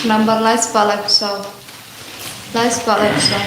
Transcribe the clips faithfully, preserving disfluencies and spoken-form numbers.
Nambar lai spah lai phew saw. Lai spah lai phew saw.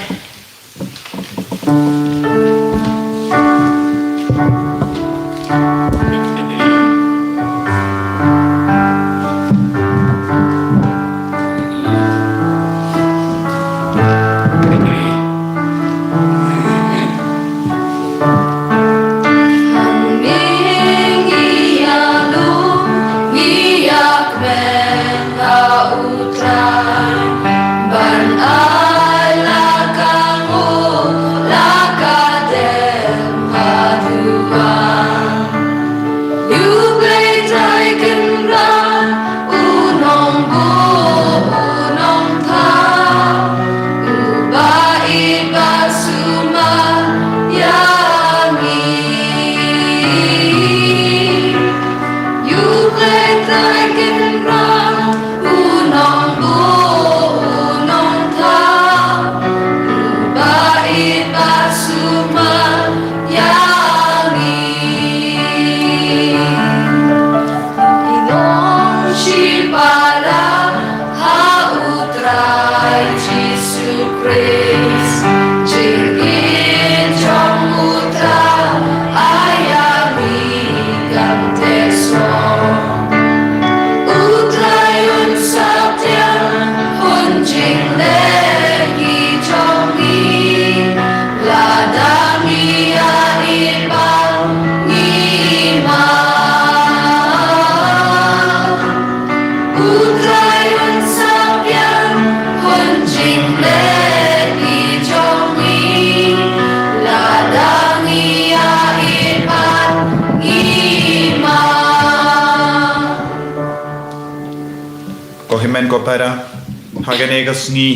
Ko hynmen ko para, ha kane ka sngi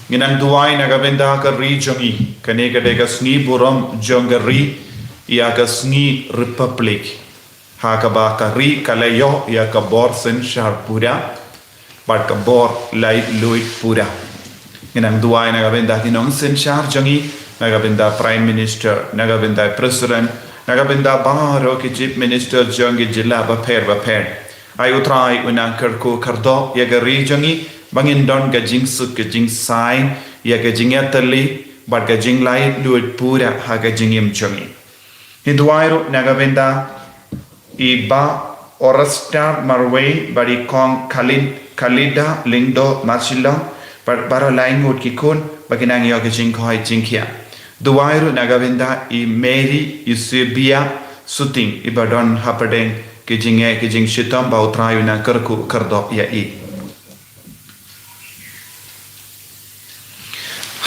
ngi nang duwai na ka bynta ka ri jong ngi. Kane ka dei ka sngi burom jong ka ri, ïa ka sngi Republic. Ha kaba ka ri ka la ïoh ïa ka bor synshar pura bad ka bor laitluid pura. Ngi nang duwai na ka bynta ki nongsynshar jong ngi, na ka bynta Prime Minister, na ka bynta President, na ka bynta baroh ki Chief Minister jong ki jylla bapher bapher. Ai U Trai un nang kyrkhu kyrdoh ïa ka ri jong ngi, ba ngin don ka jingsuk ka jingsaiñ, ïa ka jingïatylli bad ka jinglaitluid pura ha ka jingim jong ngi. Ngi duwai ruh na ka bynta i Bah Orastar Marwei bad i Kong Khalid, Khalida Lyngdoh Marshillong, bad baroh laingut ki khun ba ki nang ïoh ki jingkhoi jingkhiah. Duwai ruh na ka bynta i Mary Eusebia Suting, iba don hapdeng ki jingeh ki jingshitom, ba U Trai un nang kyrkhu kyrdoh ïa i.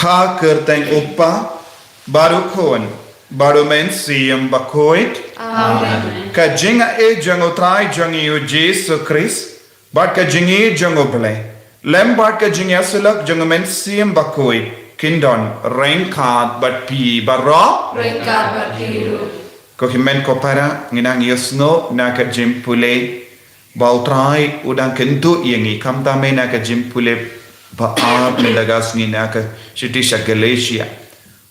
Ha ka kyrteng U Kpa bad U Khun bad U Mynsiem Bakhuid. Amen. Ka jingaiei jong U Trai jong ngi U Jisu Khrist bad ka jingïeit jong U Blei lem bad ka jingïasyllok jong U Mynsiem Bakhuid kin don ryngkat bad phi baroh. Ryngkat bad phi ruh. Ko hynmen ko para, ngi nang ïohsngew na ka jingpule ba U Trai u dang kyntu ïa ngi, khamtam na ka jingpule ba ar mynta ka sngi na ka shithi sha Galatia.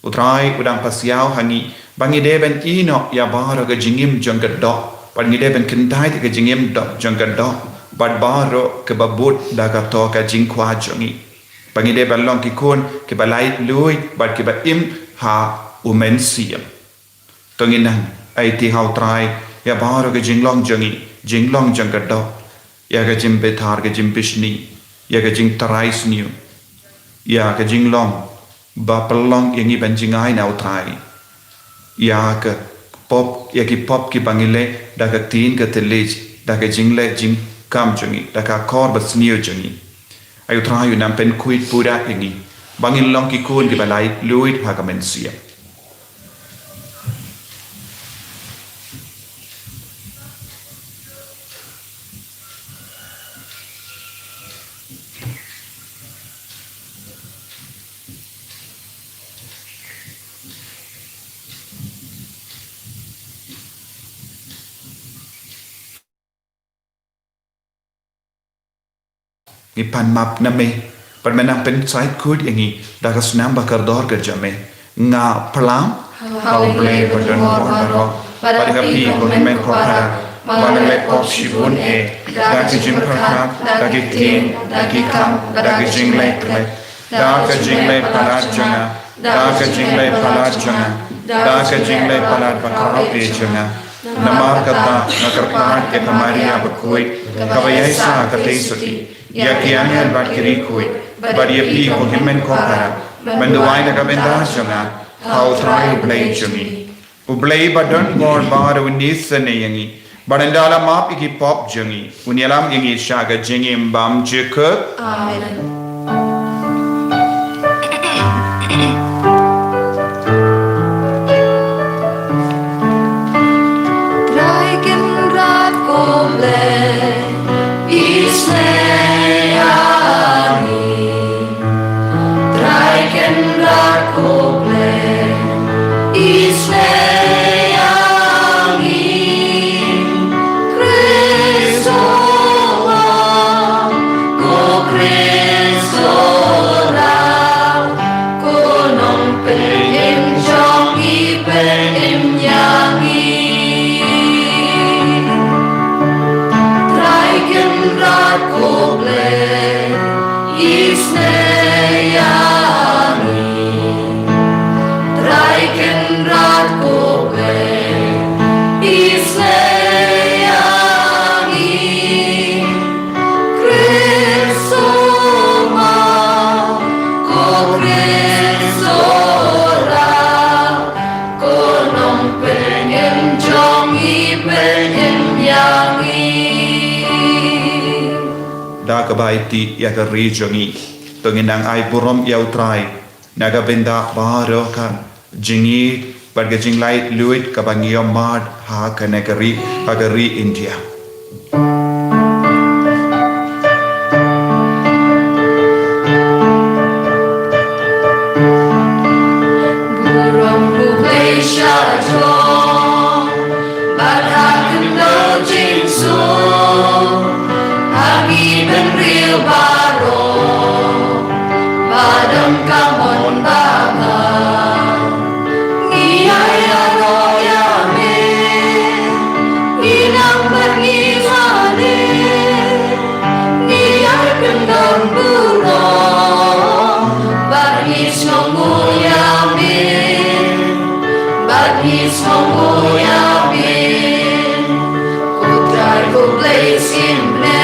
U Trai u dang pasiaw ha ngi ba ngi dei ban ïehnoh ïa baroh ka jingim jong ka doh, bad ngi dei ban kyntait ïa ka jingim doh jong ka doh bad baroh kaba bud da kato ka jingkwah jong ngi, ba ngi dei ban long ki khun kiba laitluid bad kiba im ha U Mynsiem. To ngin nang aiti ha U Trai ïa baroh ka jinglong jong ngi, jinglong jong ka doh, ïa ka jingbthah, ka jingbishni, ïa ka jingtharai sniew, ïa ka jinglong ba pynlong ïa ngi ban jngai na U Trai, ïa ka pop, ïa ki pop kiba ngi leh da ka ktien ka thylliej, da ka jingleh jingkam jong ngi, da ka akor basniew jong ngi. Ai U Trai u nang pynkhuid pura ïa ngi ba ngin long ki khun kiba laitluid ha ka Mynsiem. Ngi pan map na me, bad me nang pynsait khuid ïa ngi da ka snam ba kordor ka jong me. Nga plam ha U Blei badonbor baroh, bad ha phi ko hynmen ko para, Ba nga leh pop shibun eh, da ki jingpyrkhat, da ki ktien, da ki kam, da ki jingleh khleh, da ka jingleh palat jong nga, da ka jingleh palat jong nga, da ka jingleh palat ba khraw eh jong nga. Namar kata nga kyrpad ïa ka Maria bakhuid, kaba ïaishah katei suki ïa ki angel bad ki riewkhuid, bad ïa phi ko hynmen ko para, ban duwai na ka bynta jong nga ha U Trai U Blei jong ngi. U Blei ba don bor bad un isynei ïa ngi, bad un da la map ïa ki pop jong ngi, un ïalam ïa ngi sha ka jingim bymjukut. Amen. Trai Kynrad ko Blei, isynei ïa ngi. Trai Kynrad ko Blei, isynei ïa ngi. Khrist u wan, ko Khrist u wan, ko Nongpynim jong ngi, pynim ïa ngi. Trai Kynrad ko Blei, isynei ïa ngi. Trai Kynrad ko Blei, isynei ïa ngi. Khrist u wan, ko Khrist u wan, ko Nongpynim jong ngi, pynim ïa ngi. Da kaba aiti ïa ka ri jong ngi, to ngin nang ai burom ïa U Trai na ka bynta baroh ka jingïeit bad ka jinglaitluid kaba ngi ïohmad ha kane ka ri, ha ka ri India. Burom U Blei sha jrong, bad ha khyndew jingsuk, ha ngi bynriew baroh, ba donkam mon ba bha. Ngi ai ïaroh ïa me, ngi nang bad ngi mane. Ngi ai kyndon burom, bad ngi sngewnguh ïa me, bad ngi sngewnguh ïa me. Ko Trai ko Blei sngewbha,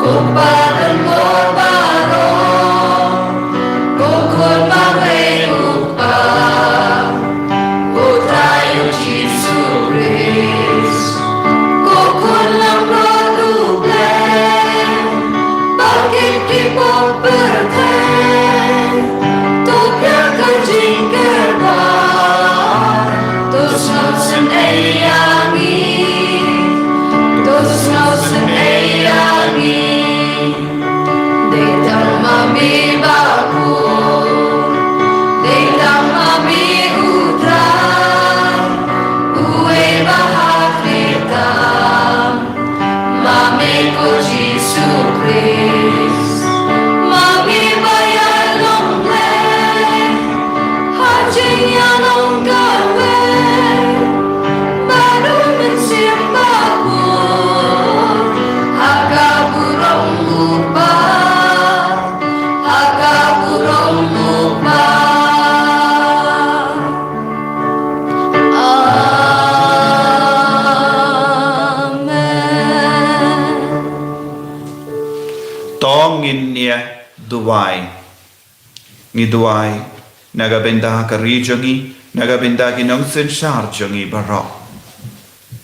ko Kpa don bor baroh, ko Khun marwei U Kpa, ko Trai U Jisu Khrist, ko Khun langbrot U Blei, ba kit ki pop pyrthei, to pdiang ka jingkyrpad, to sngewsynei ïa ngi, to sngewsynei ïa ngi. Dei tang ma me Bapu, dei tang ma me U Trai, uwei ba ha khlieh tam, ma me ko Jisu Khrist, ma me ba ïalong Blei ha jingïalong kawei bad U Mynsiem Bakhuid, ha ka burom U Kpa, ha ka burom U Kpa. Amen. To ngin ïa duwai. Ngi duwai na ka bynta ka ri jong ngi, na ka bynta ki nongsynshar jong ngi baroh.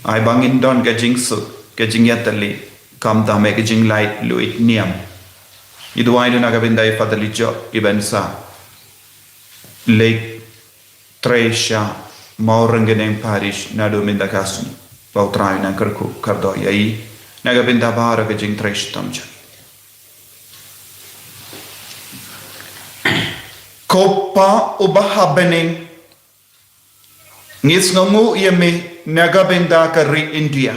Ai ba ngin don ka jingsuk, ka jingïatylli, khamtam eh ka jinglaitluid niam. Ngi duwai ruh na ka bynta i Father Lijok, i ban sa leit trei sha Mawryngkneng Parish naduh mynta ka sngi, ba U Trai un nang kyrkhu kyrdoh ïa i na ka bynta baroh ka jingtrei shitom jong i. Ko Pa uba ha bneng, ngi sngewnguh ïa me na ka bynta ka ri India.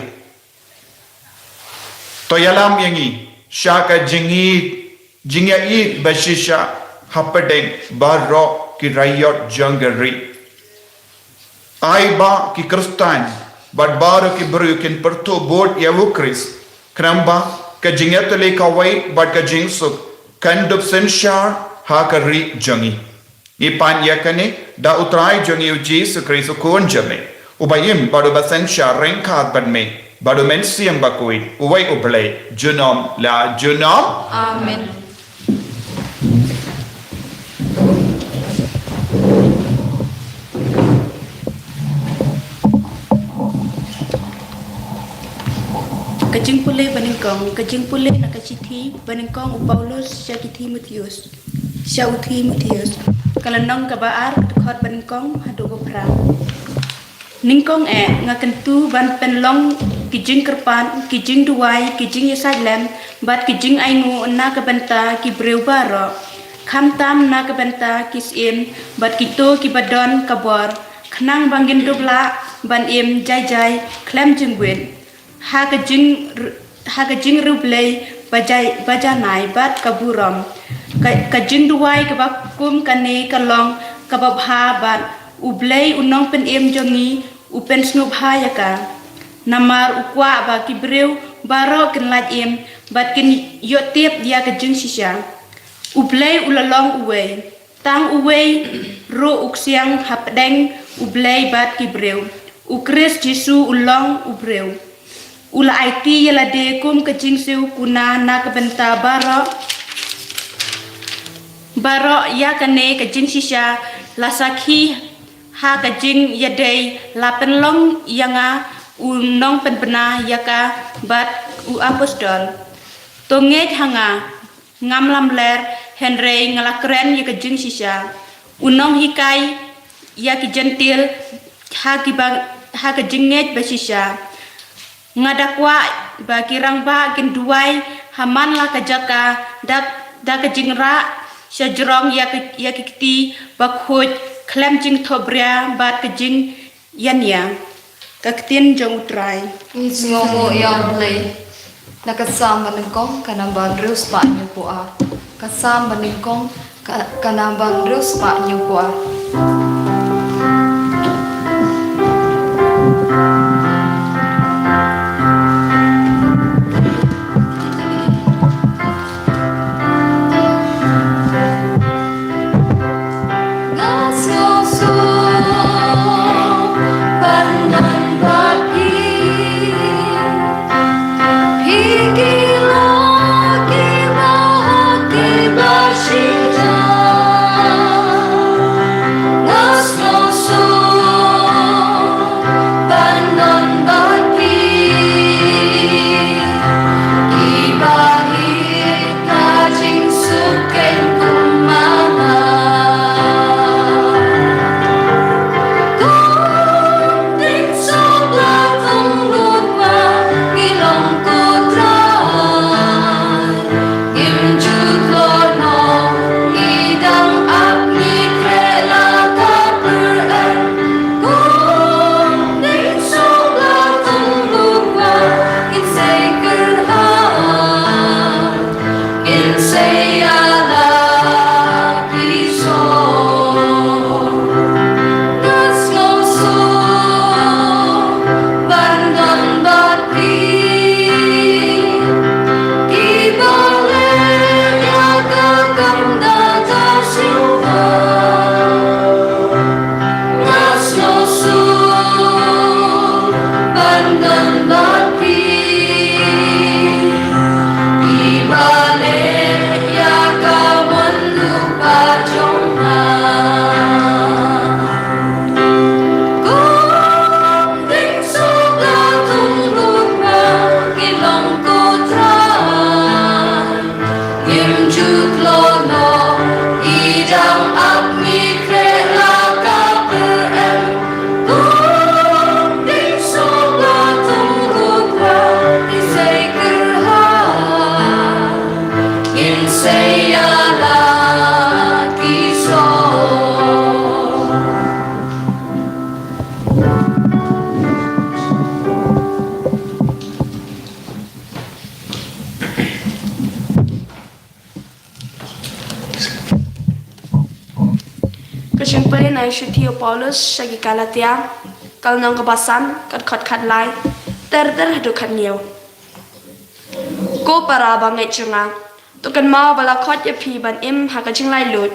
To ïalam ïa ngi sha ka jingïeit, jingïaieit ba shisha hapdeng baroh ki raïot jong ka ri. Ai ba ki Khristan bad baroh ki briew kin pyrthuh bud ïa u Khrist. Khnang ba ka jingïatylli kawei bad ka jingsuk kan dup synshar ha ka ri jong ngi. Ngi pan ïa kane da u Trai jong ngi u Jisu Khrist u Khun jong me, uba im bad uba synshar ryngkat bad me bad u Mynsiem Bakhuid, uwei u Blei, junom la junom. Amen. Ka jingpule banyngkong, ka jingpule na ka shithi banyngkong u Paulus sha ki Timotheus, sha u Timotheus. Ka lynnong kaba ar, ka dkhot banyngkong haduh ba phra. Nyngkong eh, nga kyntu ban pynlong ki jingkyrpad, ki jingduwai, ki jingïasaid lem, bad ki jingainguh na ka bynta ki briew baroh, khamtam na ka bynta ki syiem bad kito kiba don ka bor, khnang ba ngin dup lah ban im jai jai khlem jingwit ha ka jing, ha ka jingriewblei ba jai, ba janai bad ka burom. Ka, ka jingduwai kaba kum kane ka long kaba bha, bad U Blei u Nongpynim jong ngi u pynsngewbha ïa ka. Namar u kwah ba ki briew baroh kin lait im bad kin ïoh tip ïa ka jingshisha. U Blei u la long uwei. Tang uwei ruh u ksiang hapdeng U Blei bad ki briew. U Khrist Jisu u long u briew. U la aiti ïa lade kum ka jingsiew kuna na ka bynta baroh, baroh ïa kane ka jingshisha, la sakhi ha ka jingïadei, la pynlong ïa nga u nongpynbna ïa ka bad u apostol. To ngeit ha nga, ngam lamler, hynrei nga la kren ïa ka jingshisha. U nonghikai ïa ki Jentil ha ki ba, ha ka jingngeit ba shisha. Nga da kwah ba ki rangbah kin duwai ha man la ka jaka da, da ka jingrah shajrong ïa ka, ïa ki kti bakhuid khlem jingthohbria bad ka jing Ïa nia ka ktien jong U Trai. Ngi sngewnguh ïa U Blei. Na ka Salm banyngkong ka namba hynriew spah hynñiewphew ar. Ka Salm banyngkong ka, ka namba hynriew spah hynñiewphew ar. Ka jingsuk keiñ kum ma nga. Kum ding suk la kum lut ma ngi long ko Trai. Ngim ju tlot noh, ngi dang ap ngi khreh la ka pyrem. Kum ding suk la kum lut ma ngin sei kyrhai. Ngin sei ïa la ki sor. Nga sngew suk ban don bad phi. Ki ba leh ïa ka kam da ka sngewbha. Nga sngew suk ban don bad phi. Phi ba leh ïa ka mon lypa jong nga. Kum ding suk la kum lut ma ngi long ko Trai. Ngim ju tlot noh, ngi dang ap ngi khreh la ka pyrem. Kum ding suk la kum lut ma ngi sei kyrhai. Ngin sei ïa la ki sor. Ka jingpule na ka shithi u Paulus sha ki Galatia. Ka lynnong kaba san, ka dkhot khatlai ter ter haduh khathynñiew. Ko para bangeit jong nga, to kynmaw ba la khot ïa phi ban im ha ka jinglaitluid,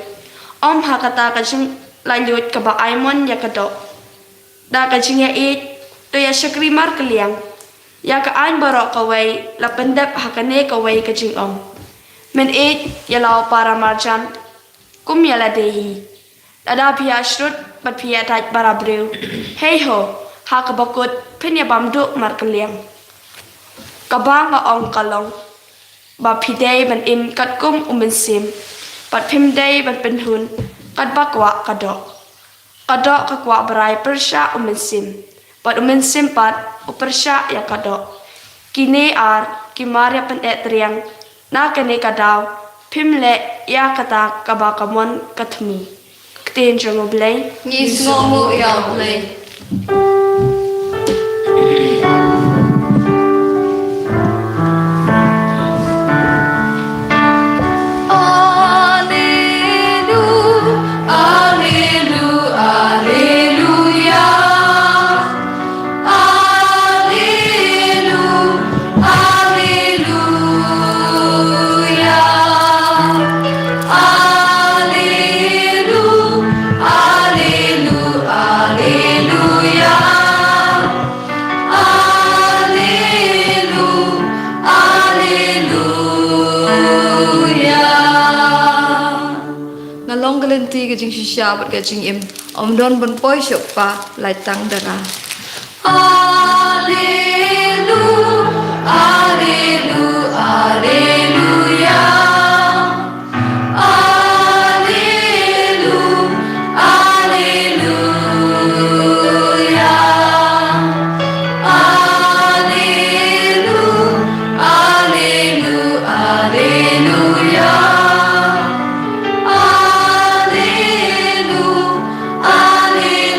ym ha kata ka jinglaitluid kaba ai mon ïa ka doh. Da ka jingïaieit, to ïa shakri markylliang. Ïa ka aiñ baroh kawei la pyndep ha kane kawei ka jingong. Men ïeit ïa la u para marjan kum ïa lade hi. Lada phi ïa shrut bad phi ïa dait para briew, hei ho, ha kaba kut phin ïa bam duh markylliang. Kaba nga ong ka long ba phi dei ban im katkum u mynsiem, bad phim dei ban pynhun katba kwah ka doh. Ka doh ka kwah brai pyrshah u mynsiem, bad u mynsiem pat u pyrshah ïa ka doh. Kine ar ki mar ïa pyneh triang. Na kane ka daw phim leh ïa kata kaba ka mon ka thmu. Ka ktien jong U Blei. Ngi sngewnguh ïa U Blei. Alelu, alelu, aleluya. Alelu, aleluya. Alelu, alelu, aleluya. Alelu, aleluya. Nga long ka lynti ka jingshisha bad ka jingim. Ym don ban poi shuh pa, lait tang da nga. Alelu, alelu, aleluya. Alelu, aleluya. Alelu, alelu, aleluya. Alelu, aleluya.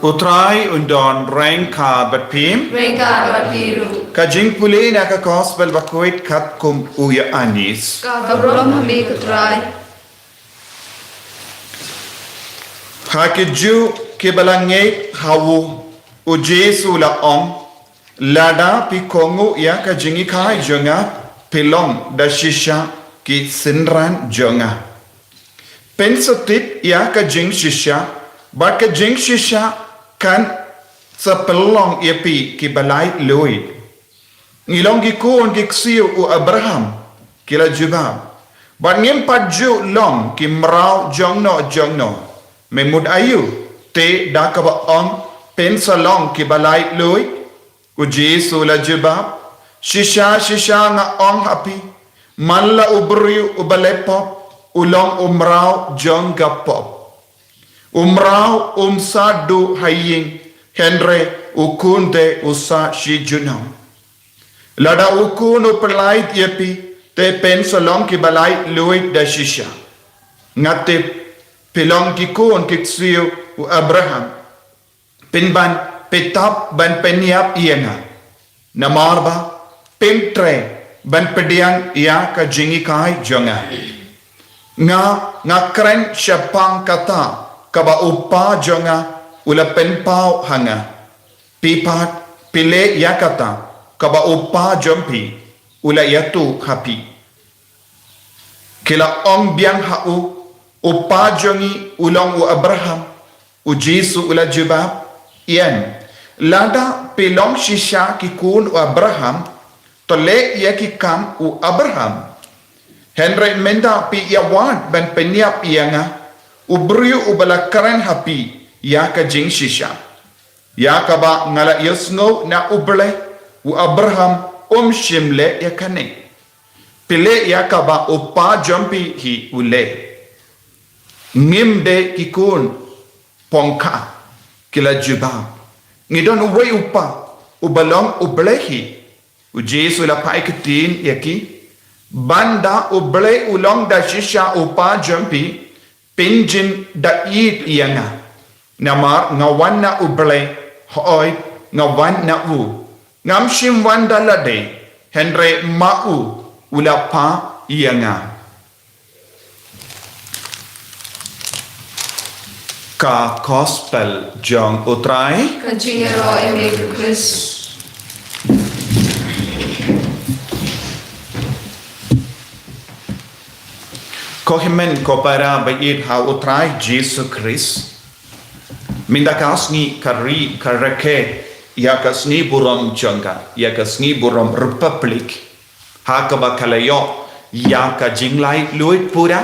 U Trai un don ryngkat bad phi. Ryngkat bad phi ruh. Ka jingpule na ka Gospel bakhuid katkum u Ïoannis. Ka burom ha me ko Trai. Ha ki Jiw kiba la ngeit ha u, u Jisu u la ong, lada phi kohnguh ïa ka jinghikai jong nga, phi long da shisha ki synran jong nga. Phin sa tip ïa ka jingshisha, bad ka jingshisha kan sa pynlong ïa phi kiba laitluid. Ngi long ki khun ki ksiew u Abraham, ki la jubab. Bad ngim pat ju long ki mraw jongno jongno. Me mut aïu, te da kaba ong phin sa long kiba laitluid? U Jisu u la jubab, shisha shisha nga ong ha phi, man la u briew uba leh pop u long u mraw jong ka pop. U mraw um sah duh ha ïing, hynrei u khun te u sah shi junom. Lada u khun u pynlait ïa phi, te phin sa long kiba laitluid da shisha. Nga tip phi long ki khun ki ksiew u Abraham. Pynban phi tap ban pynïap ïa nga, namar ba phim treh ban pdiang ïa ka jinghikai jong nga. Nga, nga kren shaphang kata kaba u Pa jong nga u la pynpaw ha nga. Phi pat phi leh ïa kata kaba u Pa jong phi u la ïathuh ha phi. Ki la ong biang ha u, u pa jong ngi u long u Abraham. U Jisu u la jubab, ïeng, lada phi long shisha ki khun u Abraham, to leh ïa ki kam u Abraham. Hynrei mynta phi ïa wad ban pynïap ïa nga, u briew uba la kren ha phi ïa ka jingshisha. Ïa kaba nga la ïohsngew na U Blei, u Abraham um shym leh ïa kane. Phi leh ïa kaba u pa jong phi hi u leh. Ngim dei ki khun pongkha, ki la jubab. Ngi don uwei u Pa, uba long U Blei hi. U Jisu u la phai ktien ïa ki, ban da U Blei u long da shisha u pa jong phi, phin jin da ïeit ïa nga. Namar nga wan na U Blei, hooid, nga wan na u. Ngam shym wan da lade, hynrei ma u u la phah ïa nga. Ka Gospel jong U Trai. Ka jingïaroh ïa me ko Khrist. Ko hynmen ko para ba ïeit ha U Trai Jisu Khrist. Mynta ka sngi ka ri ka rakhe ïa ka sngi burom jong ka, ïa ka sngi burom Republic. Ha kaba ka la ïoh ïa ka jinglaitluid pura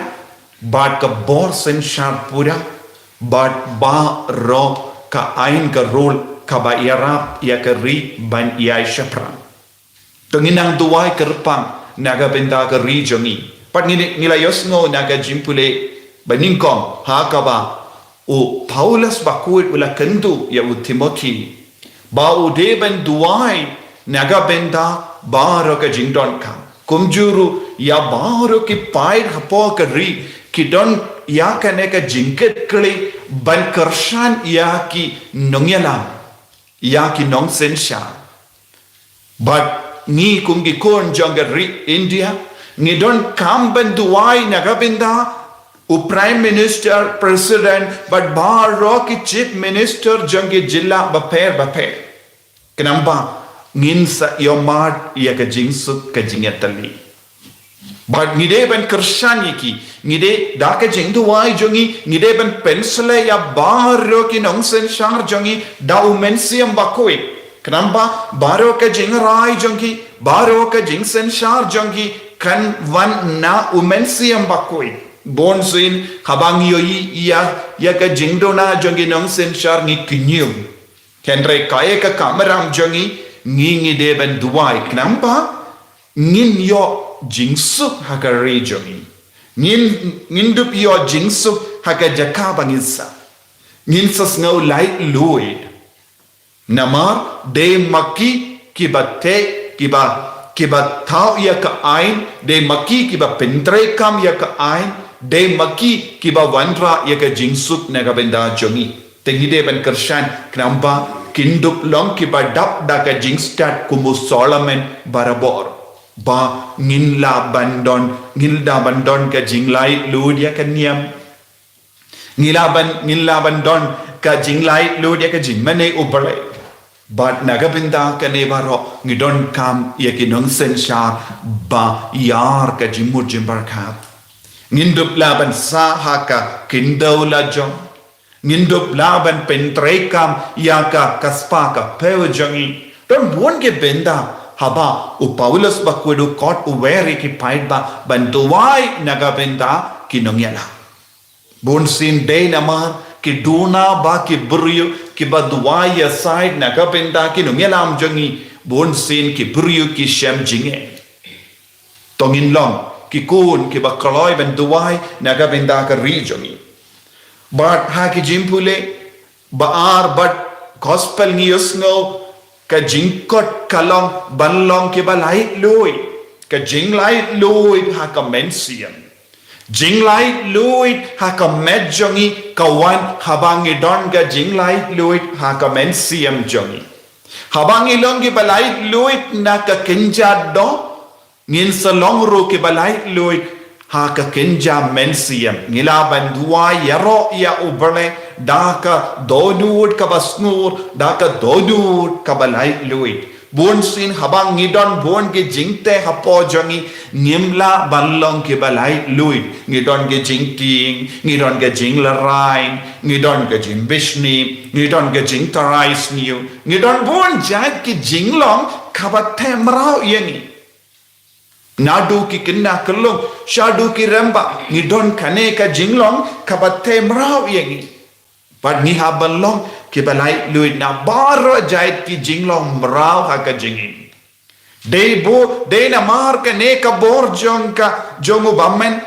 bad ka bor synshar pura bad baroh ka aiñ ka rule kaba ïarap ïa ka ri ban ïai shaphrang. To ngin nang duwai kyrpang na ka bynta ka ri jong ngi. Pat ngi, ngi la ïohsngew na ka jingpule ba nyngkong ha kaba u Paulus bakhuid u la kyntu ïa u Timothi ba u dei ban duwai na ka bynta baroh ka jingdonkam. Kumjuh ruh ïa baroh ki paid hapoh ka ri ki don ïa kane ka jingkitkhlieh ban kyrshan ïa ki nongïalam, ïa ki nongsynshar. Bad ngi kum ki khun jong ka ri India, ngi donkam ban duwai na ka bynta u Prime Minister, President, bad baroh ki Chief Minister jong ki jylla bapher bapher. Khnang ba ngin sa ïohmad ïa ka jingsuk ka jingïatylli. Bad ngi dei ban kyrshan ïa ki, ngi dei da ka jingduwai jong ngi, ngi dei ban pynshlei ïa baroh ki nongsynshar jong ngi da u Mynsiem Bakhuid. Khnang ba baroh ka jingrai jong ki, baroh ka jingsynshar jong ki kan wan na u Mynsiem Bakhuid. Bunsien haba ngi ïohi ïa, ïa ka jingduna jong ki nongsynshar ngi kynñium. Hynrei kaei ka kamram jong ngi, ngi, ngi dei ban duwai khnang ba ngin ïoh jingsuk ha ka ri jong ngi. Ngin, ngin dup ïoh jingsuk ha ka jaka ba ngin sah. Ngin sa sngew laitluid. Namar dei ma ki kiba teh, kiba, kiba thaw ïa ka aiñ, dei ma ki kiba pyntreikam ïa ka aiñ, dei ma ki kiba wanrah ïa ka jingsuk na ka bynta jong ngi. Te ngi dei ban kyrshan khnang ba kin dup long kiba dap da ka jingstad kum u Solomon barabor. Ba ngin lah ban don, ngin lah ban don ka jinglaitluid ïa ka niam. Ngin lah ban, ngin lah ban don ka jinglaitluid ïa ka jingmane U Blei. Bad na ka bynta kane baroh ngi donkam ïa ki nongsynshar ba ïar ka jingmut jingpyrkhat. Ngin dup lah ban sah ha ka khyndew lajong. Ngin dup lah ban pyntreikam ïa ka, ka spah ka phew jong ngi. Don bun ki bynta haba u Paulus bakhuid u khot u wer ïa ki paid ba ban duwai na ka bynta ki nongïalam. Bunsien dei namar ki duna ba ki briew kiba duwai ïasaid na ka bynta ki nongïalam jong ngi. Bunsien ki briew ki shem jingeh. To ngin long ki khun kiba kloi ban duwai na ka bynta ka ri jong ngi. Bad ha ki jingpule ba ar bad Gospel ngi ïohsngew ka jingkhot ka long ban long kiba laitluid. Ka jinglaitluid ha ka mynsiem. Jinglaitluid ha ka met jong ngi ka wan haba ngi don ka jinglaitluid ha ka mynsiem jong ngi. Haba ngi long kiba laitluid na ka kynja doh, ngin sa long ruh kiba laitluid ha ka kynja mynsiem. Ngi lah ban duwai ïaroh ïa U Blei da ka dohnud kaba sngur, da ka dohnud kaba laitluid. Bunsien haba ngi don bun ki jingteh hapoh jong ngi, ngim lah ban long kiba laitluid. Ngi don ki jingtieng, ngi don ki jinglehrain, ngi don ki jingbishni, ngi don ki jingtharai sniew, ngi don bun jait ki jinglong kaba teh mraw ïa ngi. Naduh ki khynnah khyllung shaduh ki rangbah, ngi don kane ka jinglong kaba teh mraw ïa ngi. Bad ngi hap ban long kiba laitluid na baroh jait ki jinglong mraw ha ka jingim. Dei bun, dei namar kane ka bor jong ka, jong u bymman,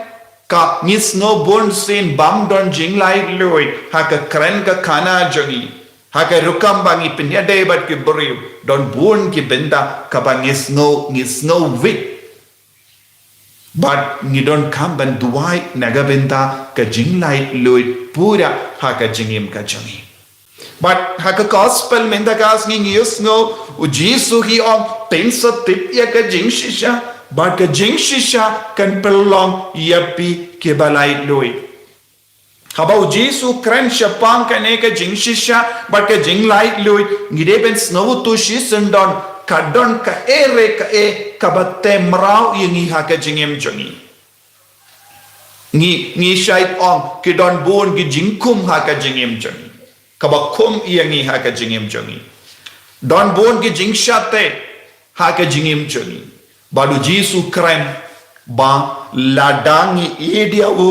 ka ngi sngew bunsien bym don jinglaitluid ha ka kren ka khana jong ngi. Ha ka rukom ba ngi pynïadei bad ki briew, don bun ki bynta kaba ngi sngew, ngi sngew weak. Bad ngi donkam ban duwai na ka bynta ka jinglaitluid pura ha ka jingim ka jong ngi. Bad ha ka Gospel mynta ka sngi ngi ïohsngew u Jisu hi ong, phin sa tip ïa ka jingshisha, bad ka jingshisha kan pynlong ïa phi kiba laitluid. Haba u Jisu kren shaphang kane ka jingshisha bad ka jinglaitluid, ngi dei ban sngewthuh shisien don, ka don kaei re kaei kaba tymraw ïa ngi ha ka jingim jong ngi. Ngi, ngi shait ong, ki don bun ki jingkhum ha ka jingim jong ngi. Kaba khum ïa ngi ha ka jingim jong ngi. Don bun ki jingshate ha ka jingim jong ngi. Bad u Jisu kren ba lada ngi ïeit ïa u,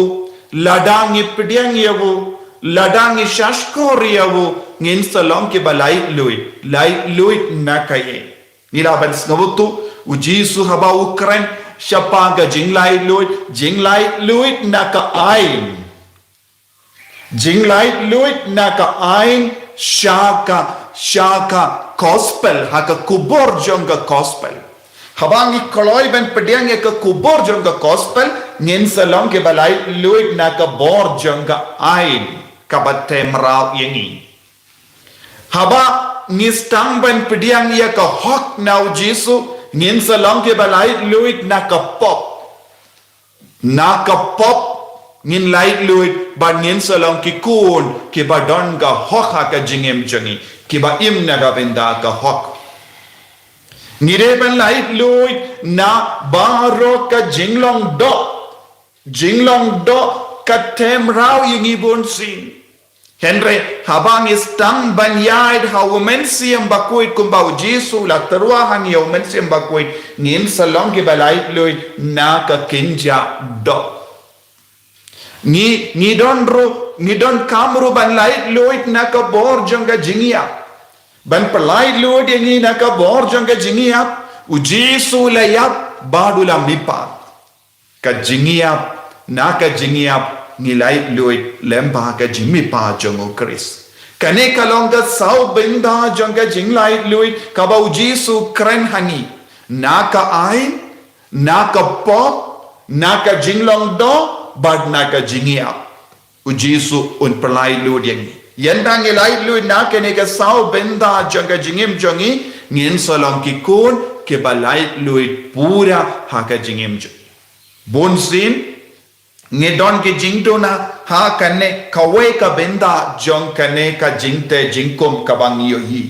lada ngi pdiang ïa u, lada ngi shahshkor ïa u, ngin sa long kiba laitluid, laitluid na kaei. Ngi lah ban sngewthuh, u Jisu haba u kren shaphang ka jinglaitluid, jinglaitluid na ka aiñ. Jinglaitluid na ka aiñ sha ka, sha ka gospel, ha ka khubor jong ka gospel. Haba ngi kloi ban pdiang ïa ka khubor jong ka gospel, ngin sa long kiba laitluid na ka bor jong ka aiñ kaba tymraw ïa ngi. Haba ngi sdang ban pdiang ïa ka hok na u Jisu, ngin sa long kiba laitluid na ka pop. Na ka pop ngin laitluid bad ngin sa long ki khun kiba don ka hok ha ka jingim jong ngi, kiba im na ka bynta ka hok. Ngi dei ban laitluid na baroh ka jinglong doh. Jinglong doh ka tymraw ïa ngi bunsien. Hynrei haba ngi sdang ban ïaid ha u Mynsiem Bakhuid kumba u Jisu u la tyrwa ha ngi ïa u Mynsiem Bakhuid, ngin sa long kiba laitluid na ka kynja doh. Ngi, ngi don ruh, ngi donkam ruh ban laitluid na ka bor jong ka jingïap. Ban pyllaitluid ïa ngi na ka bor jong ka jingïap, u Jisu u la ïap bad u la mihpat. Ka jingïap, na ka jingïap ngi laitluid lyngba ka jingmihpat jong u Khrist. Kane ka long ka saw bynta jong ka jinglaitluid kaba u Jisu u kren ha ngi. Na ka aiñ, na ka pop, na ka jinglong doh bad na ka jingïap. U Jisu un pyllaitluid ïa ngi. Ynda ngi laitluid na kane ka saw bynta jong ka jingim jong ngi, ngin sa long ki khun kiba laitluid pura ha ka jingim jong ngi. Bunsien ngi don ki jingduna ha kane kawei ka bynta jong kane ka jingtei jingkhum kaba ngi ïohi.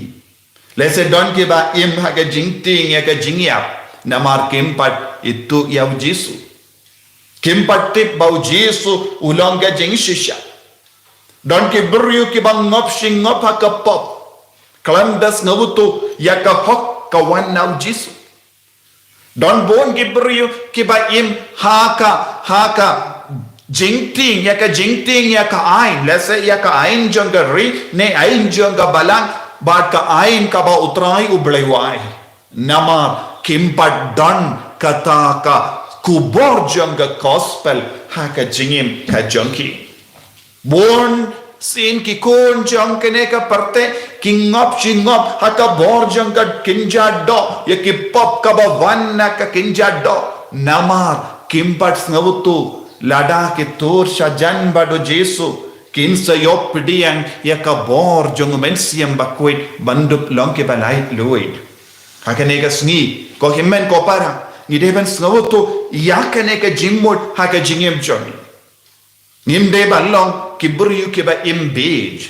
Lehse don kiba im ha ka jingtieng ïa ka jingïap, namar kim pat ithuh ïa u Jisu. Kim pat tip ba u Jisu u long ka jingshisha. Don ki briew kiba ngop shi ngop ha ka pop, khlem da sngewthuh ïa ka hok ka wan na u Jisu. Don bun ki briew kiba im ha ka, ha ka jingtieng, ïa ka jingtieng ïa ka aiñ, lehse ïa ka aiñ jong ka ri, ne aiñ jong ka balang, bad ka aiñ kaba u Trai u Blei u ai. Namar kim pat don kata ka khubor jong ka gospel ha ka jingim ka jong ki. Bunsien ki khun jong kane ka pyrthei ki ngop shi ngop ha ka bor jong ka kynja doh, ïa ki pop kaba wan na ka kynja doh. Namar kim pat sngewthuh lada ki tur shajan bad u Jisu, kin sa ïoh pdiang ïa ka bor jong u Mynsiem Bakhuid ban dup long kiba laitluid. Ha kane ka sngi, ko hynmen ko para, ngi dei ban sngewthuh ïa kane ka jingmut ha ka jingim jong ngi. Ngim dei ban long ki briew kiba im bieit.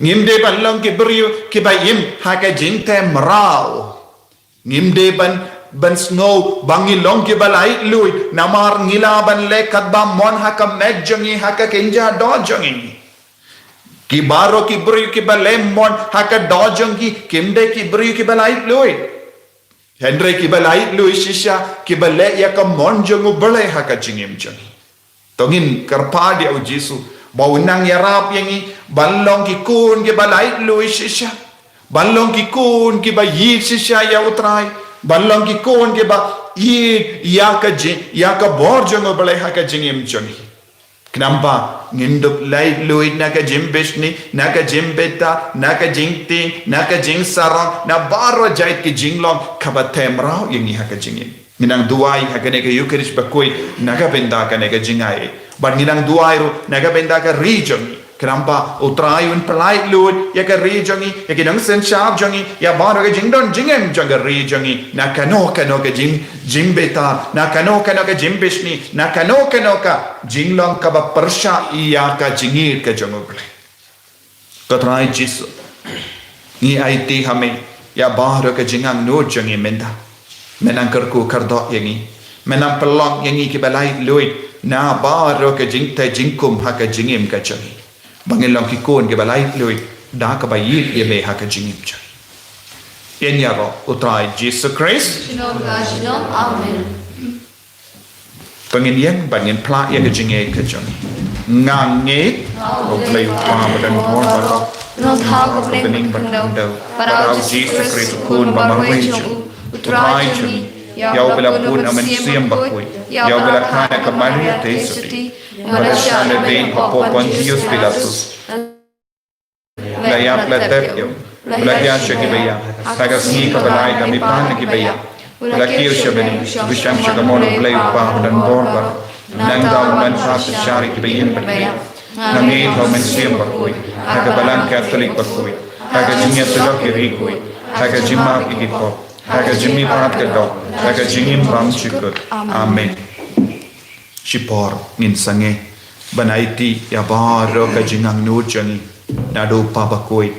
Ngim dei ban long ki briew kiba im ha ka jingtei mraw. Ngim dei ban, ban sngew ba ngi long kiba laitluid namar ngi lah ban leh katba mon ha ka met jong ngi, ha ka kynja doh jong ngi. Ki baroh ki briew kiba leh mon ha ka doh jong ki, kim dei ki briew kiba laitluid. Hynrei kiba laitluid shisha, kiba leh ïa ka mon jong u Blei ha ka jingim jong ngi. To ngin kyrpad ïa u Jisu ba un nang ïarap ïa ngi ban long ki khun kiba laitluid shisha, ban long ki khun kiba ïeit shisha ïa u Trai, ban long ki khun kiba ïeit ïa ka jing, ïa ka bor jong u Blei ha ka jingim jong ngi. Khnang ba ngin dup laitluid na ka jingbishni, na ka jingbthah, na ka jingtieng, na ka jingsarong, na baroh jait ki jinglong kaba tei mraw ïa ngi ha ka jingim. Ngi nang duwai ha kane ka Ïukharist bakhuid na ka bynta kane ka jingai. Bad ngi nang duwai ruh na ka bynta ka ri jong ngi. Khnang ba U Trai un pyllait luid ïa ka ri jong ngi, ïa ki nongsynshar jong ngi, ïa baroh ka jingdon jingem jong ka ri jong ngi, na kano kano ka jing, jingbitar, na kano kano ka jingbishni, na kano kano ka jinglong kaba pyrshah ïa ka jingïeit ka jong U Blei. Ko Trai Jisu, ngi aiti ha me ïa baroh ka jingangnud jong ngi mynta. Men nang kyrkhu kyrdoh ïa ngi. Men nang pynlong ïa ngi kiba laitluid na baroh ka jingtei jingkum ha ka jingim ka jong ngi. Ba ngin long ki khun kiba laitluid da kaba ïeit ïa me ha ka jingim jong ngi. Ïa ïaroh U Trai Jisu Khrist. Junom la junom. Amen. To ngin ïeng bad ngin phla ïa ka jingngeit ka jong ngi. Nga ngeit ha U Blei U Kpa ba don bor baroh, nongthaw ka bneng bad ka khyndew, bad ha U Jisu Khrist U Khun ba marwei jong U Trai jong ngi, ïa uba la bun ha U Mynsiem Bakhuid, ïa uba la kha na ka Maria Theisotti, bad la shah lade hapoh Pontius Pilatus, la ïap la tep ïa u, la hiar sha kiba ïap, ha ka sngi kaba lai la mihpat na kiba ïap, la kiew sha bneng, la buh sha ka mon U Blei U Kpa ba don bor baroh. Nangta un wan pat sha ri kiba ïeit bad kiba ïap. Nga ngeit ha U Mynsiem Bakhuid, ha ka Balang Katholik bakhuid, ha ka jingïatylli ki riewkhuid, ha ka jingmap ïa ki pop, ha ka jingmihpat ka doh, ha ka jingim bymjukut. Amen. Shipor ngin sangeh ban aiti ïa baroh ka jingangnud jong ngi, naduh u kpa bakhuid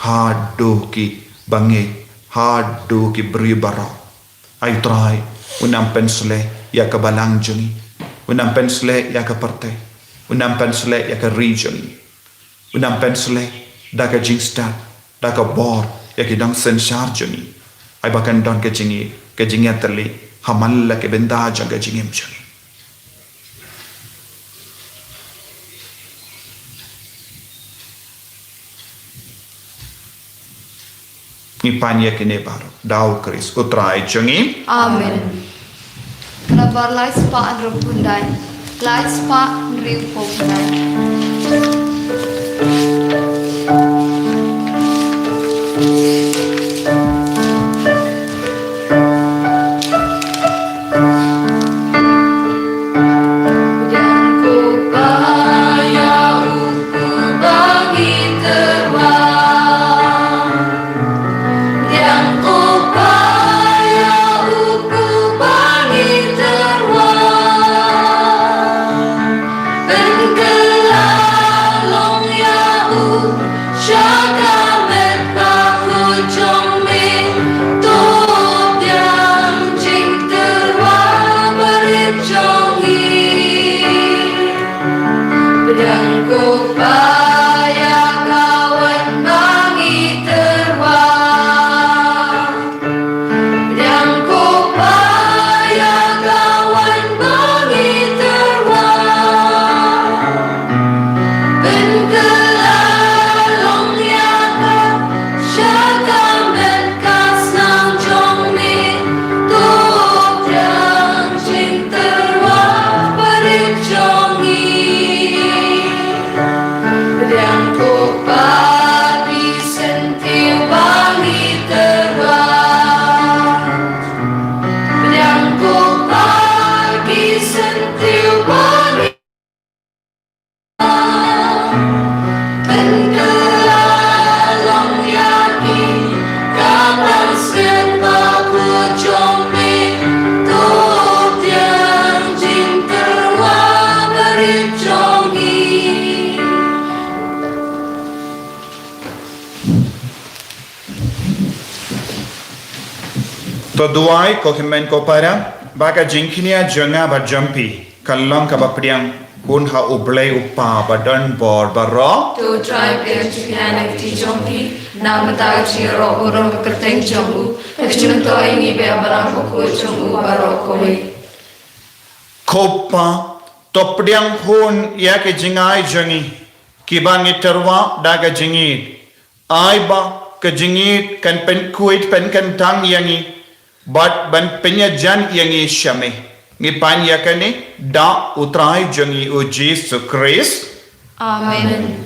haduh ki bangeit, haduh ki briew baroh. Ai Trai, un nang pynshlur ïa ka balang jong ngi, un nang pynshlur ïa ka pyrthei, un nang pynshlur ïa ka ri jong ngi. Un nang pynshlur da ka jingstad, da ka bor ïa ki nongsynshar jong ngi. Ai ba kan don ka jingïeit, ka jingïatylli ha man la ki bynta jong ka jingim jong ngi. Ngi pan ïa kine baroh da U Khrist U Trai jong ngi. Amen. Ka nambor lai spah hynriewphew khyndai, lai spah hynriewphew khyndai. Pdiang ko Pa ïa u kpu ba ngi tyrwa. Pdiang ko Pa ïa u kpu ba ngi tyrwa. Pynkylla long ïa u sha ka met bakhuid jong me. To pdiang jingtyrwa barit jong ngi. Pdiang ko Pa ïa ka waiñ ba ngi tyrwa. Pdiang ko Pa ïa ka waiñ ba ngi tyrwa. Pynkylla long ïa ka sha ka met ka snam jong me. To pdiang jingtyrwa barit jong ngi. Pdiang ko Pa ki syntiew ba ngi tyrwa. Pdiang ko Pa ki syntiew ba ngi tyrwa. Pynkylla long ïa ki ka pansngiat bakhuid jong me. To pdiang jingtyrwa barit jong ngi. To duwai ko hynmen ko para, ba ka jingkñia jong nga bad jong phi kan long kaba pdiang hun ha U Blei U Kpa ba don bor baroh. To Trai, pdiang jingkñia na ka kti jong phi, na ka bynta ka jingïaroh burom ka kyrteng jong u, ka jingmyntoi ïa ngi ba ïa balang bakhuid jong u baroh kawei. Ko Pa, to pdiang hun ïa ki jingai jong ngi kiba ngi tyrwa da ka jingïeit. Ai ba ka jingïeit kan pynkhuid pynkyntang ïa ngi bad ban pynïajan ïa ngi sha me. Ngi pan ïa kane da U Trai jong ngi U Jisu Khrist. Amen.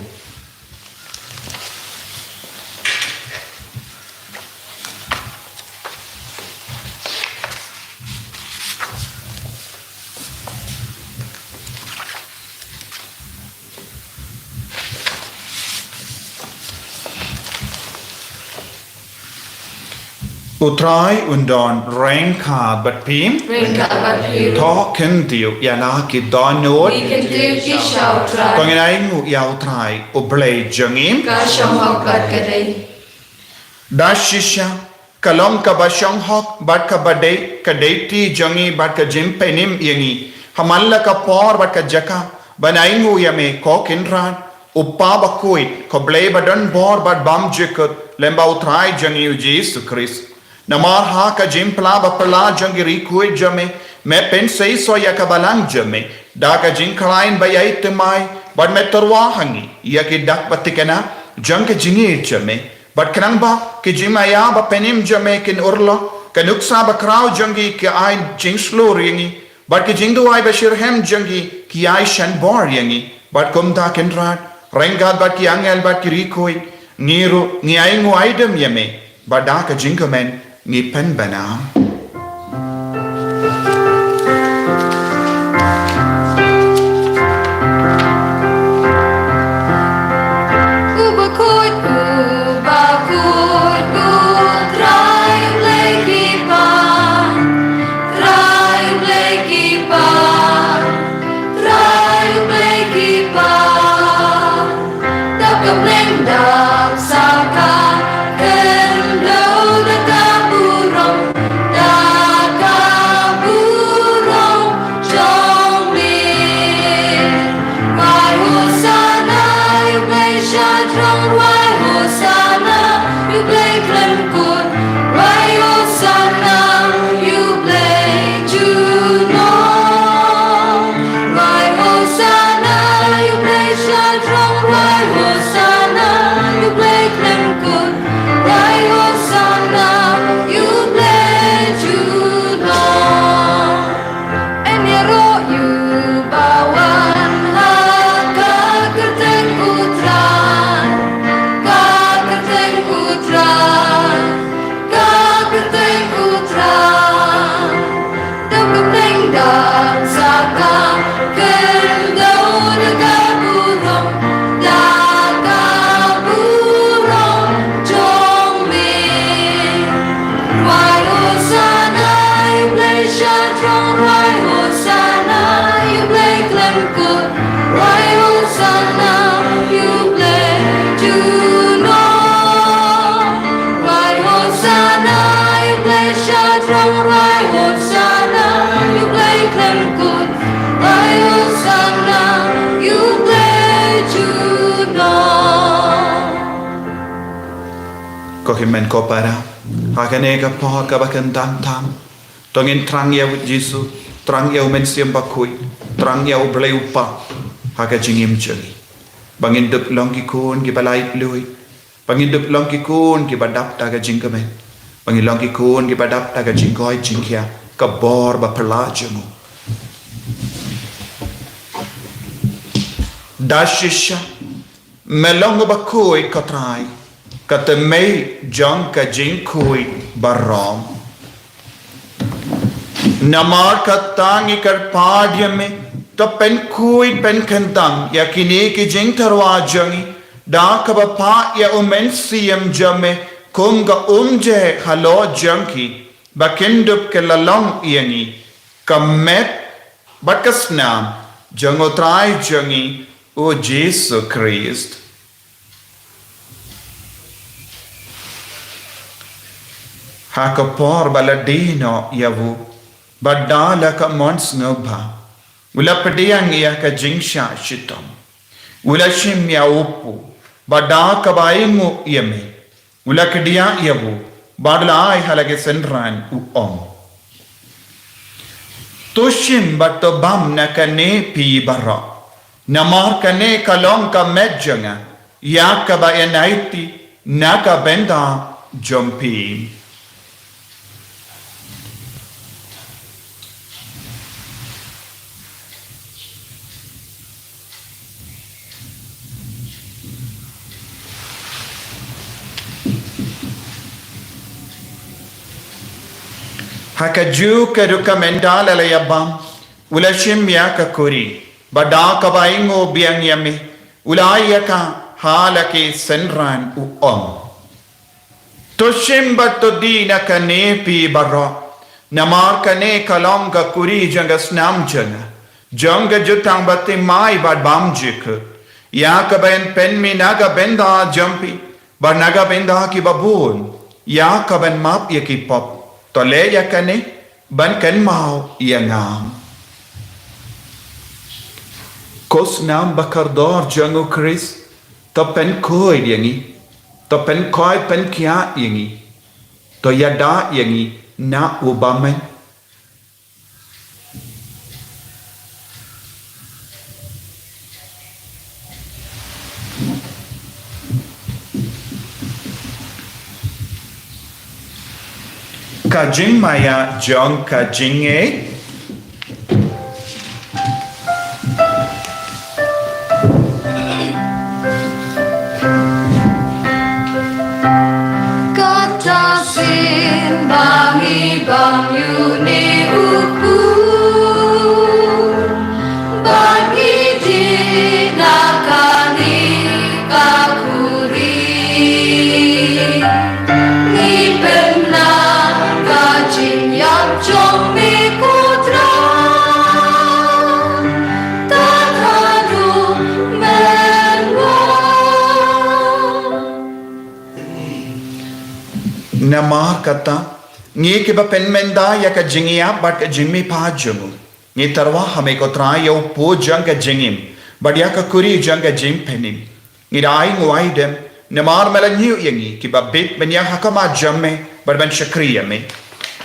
U Trai un don ryngkat bad phi. Ryngkat bad phi. To kyntiew ïa la ki dohnud. Ngi kyntiew ki sha U Trai. To ngin ainguh ïa U Trai U Blei jong ngi. Ka shong hok bad ka dei. Da shisha, ka long kaba shong hok bad kaba dei, ka dei ti jong ngi bad ka jingpynim ïa ngi ha man la ka por bad ka jaka ban ainguh ïa me, ko Kynrad, U Kpa bakhuid, ko Blei ba don bor bad bymjukut, lem bad U Trai jong ngi U Jisu Khrist. Namar ha ka jingphylla baphylla jong ki riewkhuid jong me, me pynseisoh ïa ka balang jong me da ka jingkhlaiñ ba ïai thymmai, bad me tyrwa ha ngi ïa ki dak ba thikna jong ka jingïeit jong me. Bad khnang ba ki jingmaïa bapynim jong me kin urlong, ka nuksa bakhraw jong ki ki ai jingshlur ïa ngi, bad ki jingduwai bashitrhem jong ki ki ai shanbor ïa ngi. Bad kumta Kynrad, ryngkat bad ki angel bad ki riewkhuid, ngi ruh ngi ainguh aidem ïa me, bad da ka jingkmen ngi pynbna. U bakhuid, u bakhuid, U Trai U Blei ki kpa. Trai U Blei ki kpa. Trai U Blei ki kpa. Dap ka bneng dap sa ka khyndew da ka burom, da ka burom jong me. Rwai Hosana ïa U Blei sha jrong, rwai Hosana ïa U Blei khlem kut, rwai Hosana ïa U Blei junom. Rwai Hosana ïa U Blei sha jrong, rwai Hosana ïa U Blei khlem kut, rwai Hosana ïa U Blei junom. Yn ïaroh ïa u ba wan ha ka kyrteng U Trai, ka kyrteng U Trai, ka kyrteng U Trai. Dap ka bneng dap sa ka khyndew da ka burom, da ka burom jong me. Rwai Hosana ïa U Blei sha jrong, rwai Hosana ïa U Blei khlem kut, rwai Hosana ïa U Blei junom. Rwai Hosana ïa U Blei sha jrong, rwai Hosana ïa U Blei khlem kut, rwai Hosana ïa U Blei junom. Ko hynmen ko para, ha kane ka por kaba kyntang tam, to ngin thrang ïa U Jisu, thrang ïa U Mynsiem Bakhuid, thrang ïa U Blei U Kpa ha ka jingim jong ngi, ba ngin dup long ki khun kiba laitluid, ba ngin dup long ki khun kiba dap da ka jingkmen, ba ngin long ki khun kiba dap da ka jingkoit jingkhiah, ka bor baphylla jong U. Da shisha, me long U Bakhuid, ko Trai, ka tymmen jong ka jingkhuid baroh. Namar kata ngi kyrpad ïa me, to pynkhuid pynkyntang ïa kine ki jingtyrwa jong ngi da kaba phah ïa U Mynsiem jong me kum ka umjai halor jong ki, ba kin dup ki la long ïa ngi ka met bad ka snam jong U Trai jong ngi U Jisu Khrist. Ha ka por ba la die noh ïa U, bad da la ka mon sngewbha, U la pdiang ïa ka jingshah shitom, U la shim ïa U pud, bad da kaba ainguh ïa me, U la kdiah ïa U, bad U la ai ha la ki synran, U ong: To shim bad to bam na kane phi baroh, namar kane ka long ka met jong nga, ïa kaba yn aiti na ka bynta jong phi. Ha kajuh ka duk ka mynta la la ïa bam, U la shim ïa ka kuri, bad da kaba ainguh biang ïa me, U la ai ïa ka ha la ki synran, U ong: To shim bad to dih na kane phi baroh, namar kane ka long ka kuri jong ka snam jong nga, jong ka jutang ba thymmai bad bym jukut, ïa kaban pynmih na ka bynta jong phi bad na ka bynta kiba bun, ïa kaban map ïa ki pop. To leh ïa kane ban kynmaw ïa nga. Ko snam ba kordor jong U Khrist, to pynkhuid ïa ngi, to pynkhuid pynkhiah ïa ngi, to ïada ïa ngi na u bymman. Ka jingmaïa jong ka jingngeit. Kata sien ba ngi bam ïa une u khun, ba ngi dih na kane ka khuri. Ngi pynbna ka jingïap jong me ko Trai, tad haduh mynno. Namar kata, ngi kiba pynmynta ïa ka jingïap bad ka jingmihpat jong u, ngi tyrwa ha me ko Trai ïa u pud jong ka jingim bad ïa ka kuri jong ka jingpynim. Ngi da ai nguai dem namar me la ñiew ïa ngi kiba bit ban ïaid ha khmat jong me bad ban shakri ïa me.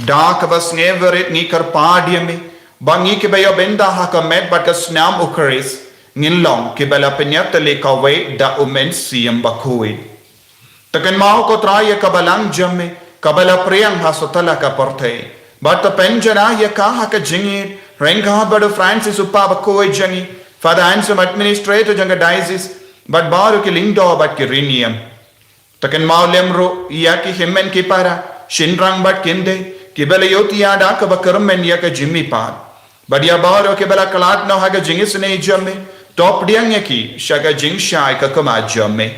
Da kaba sngewrit ngi kyrpad ïa me ba ngi kiba ïoh bynta ha ka met bad ka snam U Khrist ngin long kiba la pynïatylli kawei da U Mynsiem Bakhuid. To kynmaw ko Trai ïa ka balang jong me kaba la pdiang ha sawtla ka pyrthei, bad to pynjanai ïa ka ha ka jingïeit ryngkat bad u Francis u Pope bakhuid jong ngi, Father Anselm administrator jong ka diocese, bad baroh ki lyngdoh bad ki rynïeng. To kynmaw lem ruh ïa ki hynmen ki para, shynrang bad kynthei kiba la ïohthiah da kaba kyrmen ïa ka jingmihpat, bad ïa baroh kiba la khlad noh ha ka jingisynei jong me, to pdiang ïa ki sha ka jingshai ka khmat jong me.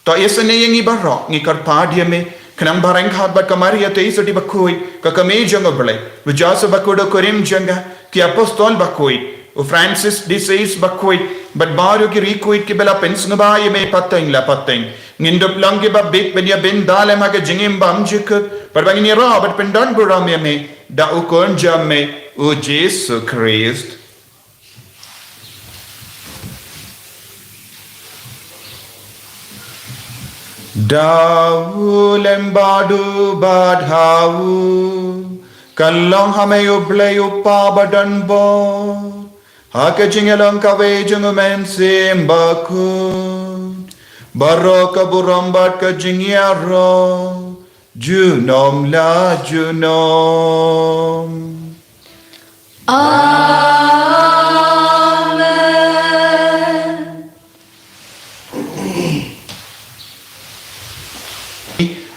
To isynei ïa ngi baroh, ngi kyrpad ïa me, khnang ba ryngkat bad ka Maria Theisotti bakhuid, ka kmie jong U Blei, u Joseph bakhuid u kurim jong ka, ki apostol bakhuid, u Francis de Sales bakhuid, bad baroh ki riewkhuid kiba la pynsngewbha ïa me pateng la pateng, ngin dup long kiba bit ban ïa bynta lem ha ka jingim bymjukut, bad ba ngin ïaroh bad pyndonburom ïa me da u Khun jong me, u Jisu Khrist. Da u lem bad u bad ha u, kan long ha me U Blei U Kpa badonbor, ha ka jingïalong kawei jong U Mynsiem Bakhuid, baroh ka burom bad ka jingïaroh junom la junom. Amen.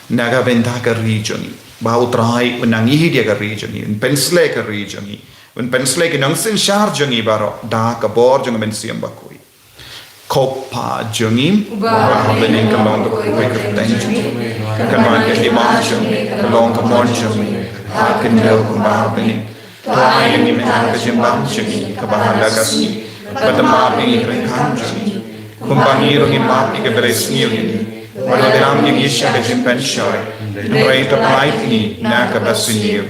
Na ka bynta ka ri jong ngi, ba U Trai un nang ïeit ïa ka ri jong ngi, un pynshlei ka ri jong ngi, un pynshlei ki nongsynshar jong ngi baroh da ka bor jong U Mynsiem Bakhuid. Ko Kpa jong ngi uba ha bneng, ka long ka kyrteng jong me, kan wan ka hima jong me, ka long ka mon jong me ha khyndew kumba ha bneng. To ai ïa ngi mynta ka jingbam jong ngi kaba ha la ka sngi, bad to map ïa ngi ki ryngkang jong ngi, kumba ngi ruh ngi map ïa kiba ri sniew ïa ngi, bad to lam ïa ngi sha ka jingpynshoi, hynrei to pyllait ïa ngi na kaba sniew.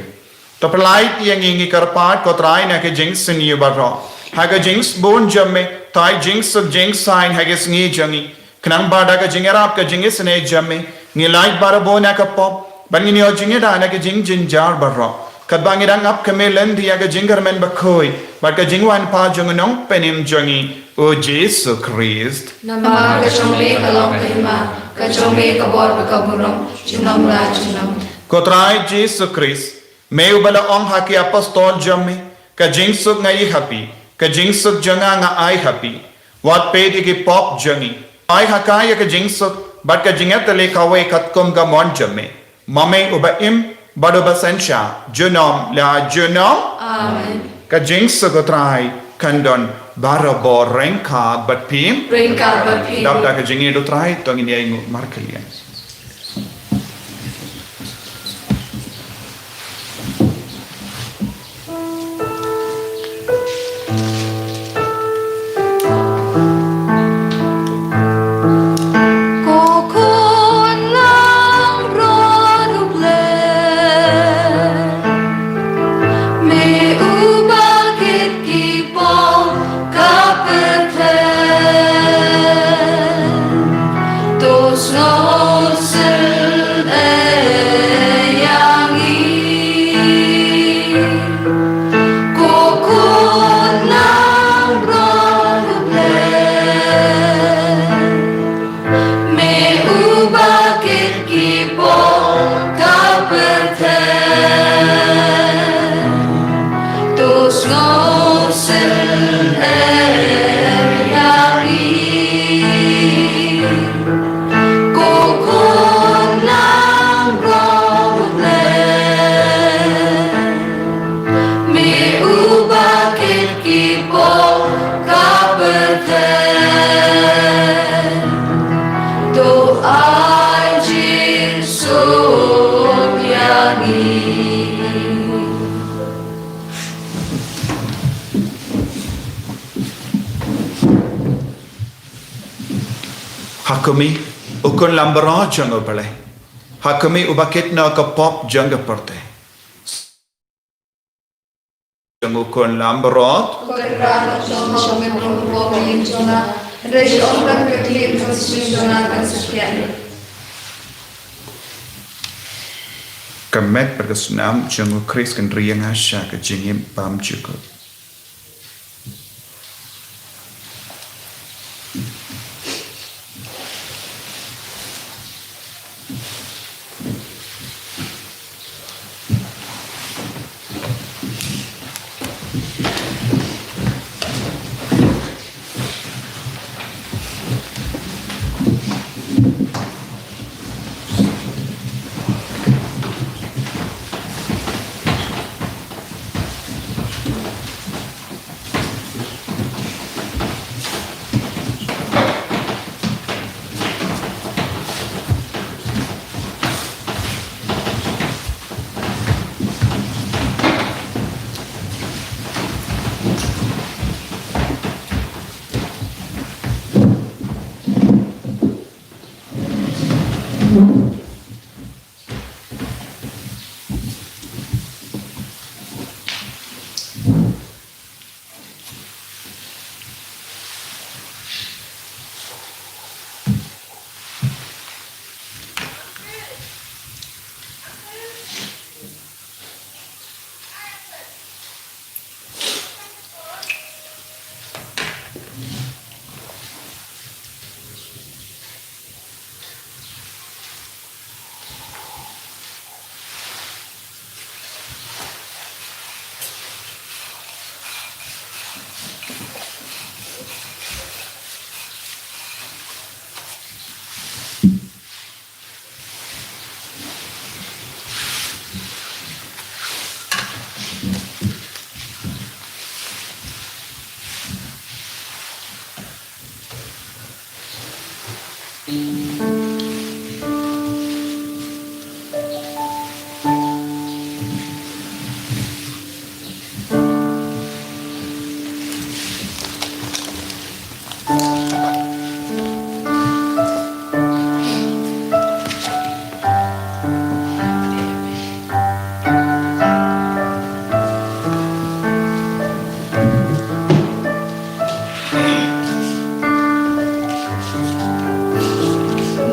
To pyllait ïa ngi, ngi kyrpad ko Trai, na ka jingsniew baroh, ha ka jingsbun jong me, to ai jingsuk jingsaiñ ha ka sngi jong ngi, khnang ba da ka jingïarap ka jingisynei jong me, ngin lait barabor na ka pop, bad ngin ïoh jingïada na ka jingjynjar baroh, katba ngi dang ap khmih lynti ïa ka jingkyrmen bakhuid bad ka jingwan pat jong u Nongpynim jong ngi, u Jisu Khrist. Namar ka jong me ka long ka hima, ka jong me ka bor bad ka burom junom la junom. Ko Trai Jisu Khrist, me uba la ong ha ki apostol jong me, ka jingsuk nga ïoh ha phi, ka jingsuk jong nga nga ai ha phi. Wat peit ïa ki pop jong ngi, ai ha ka ïa ka jingsuk bad ka jingïatylli kawei katkum ka mon jong me. Ma me uba im bad uba synshar junom la junom. Amen. Ka jingsuk U Trai kan don barabor ryngkat bad phi. Ryngkat bad phi. Dap da ka jingïeit U Trai, to ngin ïa ainguh markylliang. Ha khmih, u khun lambaroh jong U Blei. Ha khmih, uba kit noh ïa ka pop jong ka pyrthei. Jong u khun lambaroh. Ko Kynrad, ong shong, shong me, ko Kynrad, ong shong me, hynrei ong tang ka khlieh, ka snam jong nga kan sa khia. Ka met bad ka snam jong U Khrist kan ri ïa nga sha ka jingim bymjukut.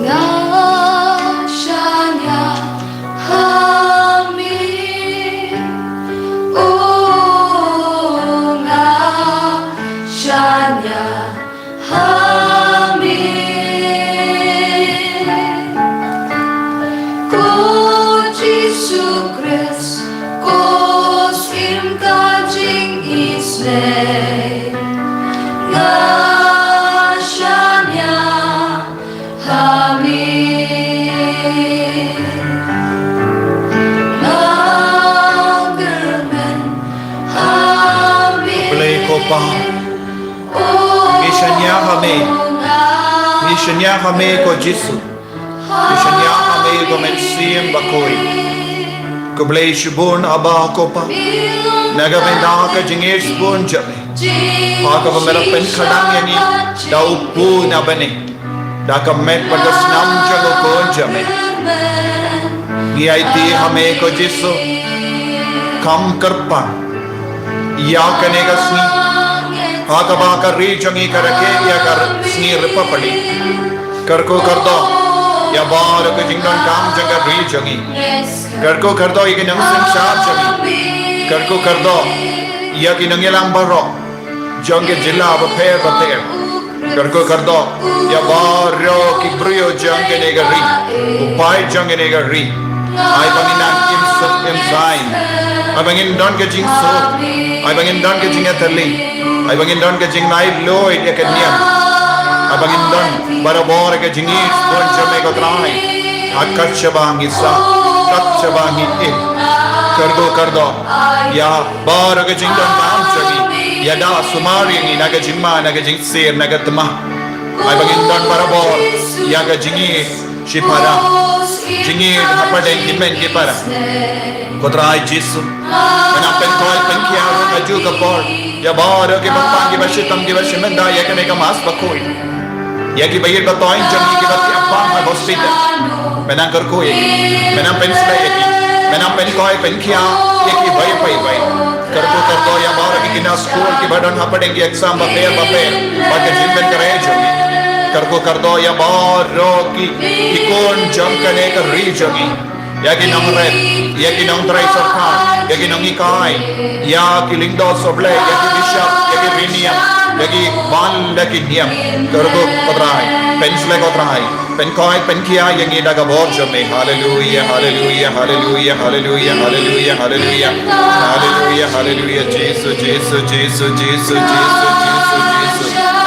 Nga shaniah ha me, oh, nga shaniah ha me. Ko Jisu Khrist, ko Syiem ka jingisynei, nga shaniah ha me. Nga kyrmen ha me. Blei ko Pa. Ngi shaniah ha me. Ngi shaniah ha me ko Jisu. Ngi shaniah ha me ko Mynsiem Bakhuid. Khublei shibun Aba ko Pa. Na ka bynta ka jingïasbun jong me. Ha kaba me la pynkhadang ïa ngi da u Khun na bneng. Da ka met bad ka snam jong u Khun jong me. Ngi aiti ha me ko Jisu. Kham kyrpang ïa kane ka sngi. Ha kaba ka ri jong ngi ka rakhe ïa ka sngi Republic. Kyrkhu kyrdoh ïa baroh ka jingdonkam jong ka ri jong ngi. Kyrkhu kyrdoh ïa ki nongsynshar jong ngi. Kyrkhu kyrdoh ïa ki nongïalam baroh jong ki jylla bapher bapher. Kyrkhu kyrdoh ïa baroh ki briew jong kane ka ri, u paid jong kane ka ri. Ai ba ngin nang im suk im saiñ. Ai ba ngin don ka jingsuk. Ai ba ngin don ka jingïatylli. Ai ba ngin don ka jinglaitluid ïa ka niam. Ai ba ngin don barabor ka jingïeit bun jong me ko Trai. Ha kat shaba ngi sah, kat shaba ngi im. Kyrkhu kyrdoh ïa baroh ka jingdonkam jong ngi. Ïada sumar ïa ngi na ka jingma, na ka jingsir, na ka thma. Ai ba ngin don barabor ïa ka jingïeit shiphara. jingim hapdeng ki hynmen ki para. Ko Trai Jisu, men nang pynkhuid pynkhia ruh ha kajuh ka por ïa baroh kiba pang, kiba shitom, kiba shimynda ïa kane ka Mass Bakhuid. Ïa kiba ïeit ba toiñ jong ngi kiba thiah bam ha hospital, men nang kyrkhu ïa ki, men nang pynsleh ïa ki, men nang pynkhuid pynkhia ïa ki beit beit beit. Kyrkhu kyrdoh ïa baroh ki khynnah skul kiba don hapdeng ki exam bapher bapher bad ka jingpynkhreh jong ngi. Kyrkhu kyrdoh ïa baroh ki, ki khun jong kane ka ri jong ngi. Ïa ki nongrep, ïa ki nongtrei sorkar, ïa ki nonghikai, ïa ki lyngdoh sohblei, ïa ki bishop, ïa ki riniam, ïa ki ban da ki niam. Kyrkhu ko Trai, pynsleh ko Trai, pynkhuid pynkhia ïa ngi da ka bor jong me. Haleluia, haleluia, haleluia, haleluia, haleluia, haleluia. Haleluia, haleluia, Jisu, Jisu, Jisu.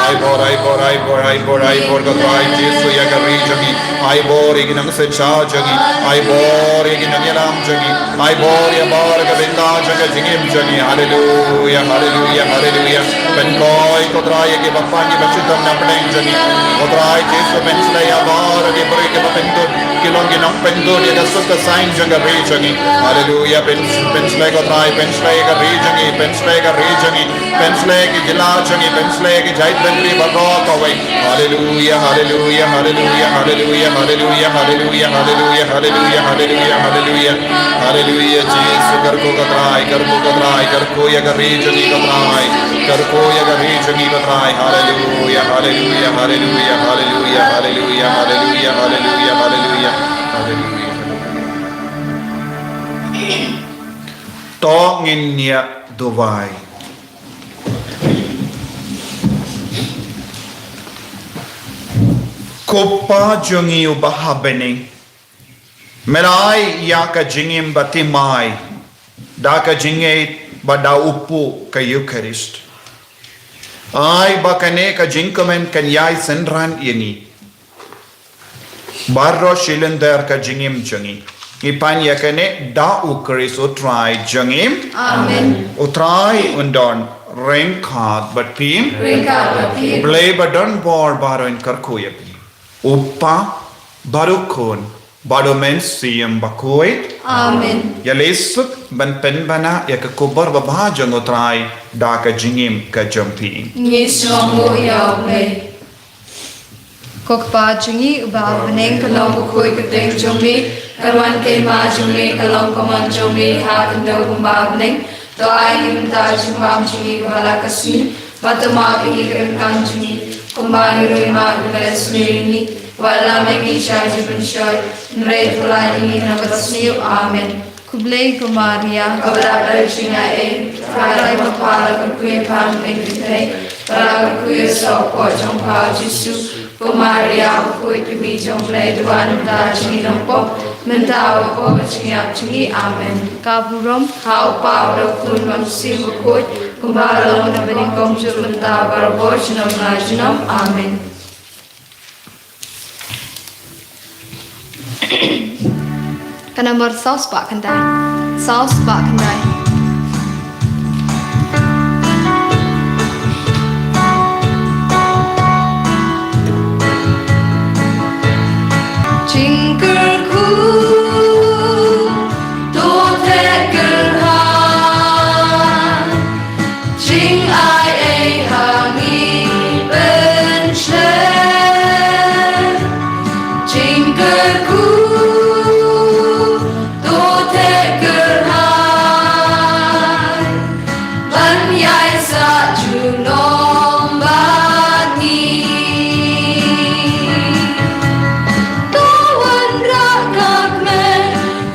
Ai bor, ai bor, ai bor, ai bor, ai bor ko Trai Jisu ïa ka ri jong ngi. Ai bor ïa ki nongsynshar jong ngi. Ai bor ïa ki nongïalam jong ngi. Ai bor ïa baroh ka bynta jong ka jingim jong ngi. Haleluia, haleluia, haleluia. Pynkhuid ko Trai ïa kiba pang, kiba shitom na pdeng jong ngi. Ko Trai Jisu, pynsleh ïa baroh ki briew kiba pyntud, ki long ki nongpyntud ïa ka suk ka saiñ jong ka ri jong ngi. Haleluia, pyn, pynsleh ko Trai, pynsleh ka ri jong ngi, pynsleh ka ri jong ngi. Pynsleh ki jylla jong ngi, pynsleh ki jaitbynriew baroh kawei. Haleluia, haleluia, haleluia, haleluia, haleluia, haleluia, haleluia, haleluia, haleluia, haleluia. Haleluia, Jisu, kyrkhu ko Trai, kyrkhu ko Trai, kyrkhu ïa ka ri jong ngi ko Trai. Kyrkhu ïa ka ri jong ngi ko Trai. Haleluia, haleluia, haleluia, haleluia, haleluia, haleluia, haleluia, haleluia, haleluia. To ngin ïa duwai. Ko Pa jong ngi uba ha bneng, men ai ïa ka jingim bathymmai da ka jingngeit bad da u phuh ka Eukharist. Ai ba kane ka jingkmen kan ïai synran ïa ngi baroh shi lynter ka jingim jong ngi. Ngi pan ïa kane da u Khrist u Trai jong ngi. Amen. U Trai un don ryngkat bad phi. Ryngkat bad phi. U Blei ba don bor baroh un kyrkhu ïa phi. U Pa bad u Khun bad u Mynsiem Bakhuid. Amen. Ïa leit suk ban pynbna ïa ka khubor babha jong u Trai da ka jingim ka jong phi. Ngi sngewbha ïa u Blei. Ko Kpa jong ngi uba ha bneng, ka long bakhuid ka kyrteng jong me, kan wan ka hima jong me, ka long ka mon jong me ha khyndew kumba ha bneng. To ai ngi mynta ka jingbam jong ngi kaba la ka sngi, bad to map ïa ngi ki ryngkang jong ngi, kumba ngi ruh ngi map ïa kiba la sniew ïa ngi. Wat lam ïa ngi sha jingpynshoi, hynrei to laid ïa ngi na kaba sniew. Amen. Khublei ko Maria, kaba dap da ka jingaiei, U Trai u don bad pha, la kyrkhu ïa pha ha bneng ki kynthei, bad la kyrkhu ïa u sahoh jong pha u Jisu. Ko Maria bakhuid, ka Mei jong U Blei, duwai namar kata ka jong ngi ki nongpop, mynta bad ha ka por ka jingïap jong ngi. Amen. Ka burom ha U Pa bad ha U Khun bad ha U Mynsiem Bakhuid, kumba ka long na bneng kumjuh mynta bad barabor junom la junom. Amen. Ka number saw spah khyndai. Saw spah khyndai. Jingkyrkhu, to theh kyrhai. Jingaiei ha ngi pynsleh, jingkyrkhu to theh kyrhai, ban ïaisah junom bad ngi. To wanrah ka kmen,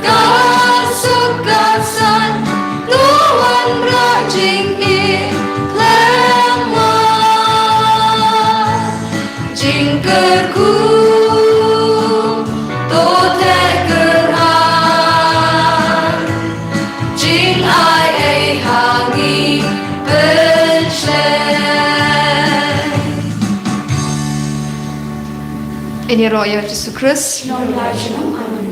ka suk ka saiñ, to wanrah jingïeit khlem wad. Jingkyrkhu to theh kyrhai, jingaiei ha ngi pynsleh. Ïaroh ïa U Jisu Khrist. Amen.